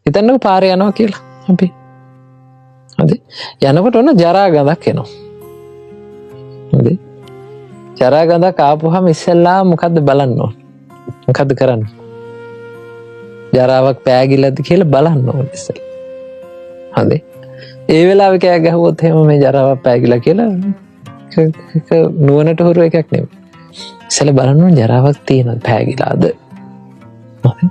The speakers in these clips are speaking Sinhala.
හිතන්නකෝ පාරේ යනවා කියලා අපි. හරි. යනකොට ඔන්න ජරා ගඳක් එනවා. හරි. ජරා ගඳක් ආපුහම ඉස්සෙල්ලා මොකද්ද බලන්න ඕන? මොකද්ද කරන්න? ජරාවක් පෑගිලාද කියලා බලන්න ඕන ඉස්සෙල්ලා. හරි. ඒ වෙලාවේ කෑ ගැහුවොත් එහෙම මේ ජරාවක් පෑගිලා කියලා ඒක නුවණට හුරු එකක් නෙමෙයි. ඉස්සෙල්ලා බලන්න ඕන ජරාවක් තියෙනවද, පෑගිලාද? හරි.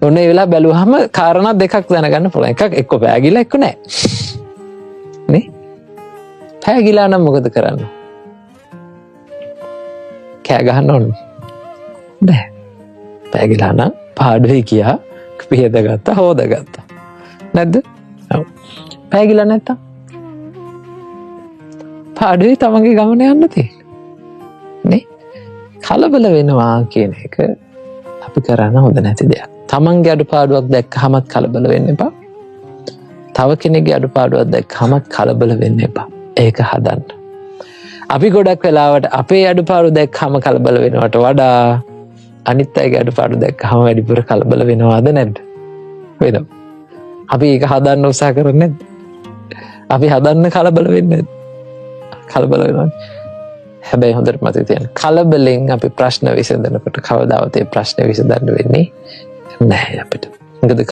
ඔන්න ඒ වෙලාව බැලුවහම කාරණා දෙකක් දැනගන්න පුළුවන්. එකක් එක්ක පෑගිලා එක්ක නෑ. නේ? පෑගිලා නම් මොකද කරන්න? කෑ ගහන්න ඕන නෑ. පෑගිලා නම් පාඩුවේ කියා පිහදගත්තා, හොදගත්තා. නැද්ද? ඔව්. පෑගිලා නැත්තම් පාඩුවේ තමන්ගේ ගමන යන්න තියෙන්නේ. නේ? කලබල වෙනවා කියන එක අපි කරන්න හොඳ නැති දෙයක්. තමන්ගේ අඩුපාඩුවක් දැක්කහමත් කලබල වෙන්න එපා. තව කෙනෙක්ගේ අඩුපාඩුවක් දැක්කහමත් කලබල වෙන්න එපා. ඒක හදන්න. අපි ගොඩක් වෙලාවට අපේ අඩුපාඩු දැක්කහම කලබල වෙනවට වඩා අනිත් අයගේ අඩුපාඩු දැක්කහම වැඩිපුර කලබල වෙනවද නැද්ද? වෙනවා. අපි ඒක හදන්න උත්සාහ කරන්නේ නැද්ද? අපි හදන්න කලබල වෙන්නේ නැද්ද? කලබල වෙනවා. හැබැයි හොඳට මතක තියාගන්න, කලබලෙන් අපි ප්‍රශ්න විසඳනකොට කවදාවත් ඒ ප්‍රශ්න විසඳන්න වෙන්නේ නැහැ අපිට. මොකද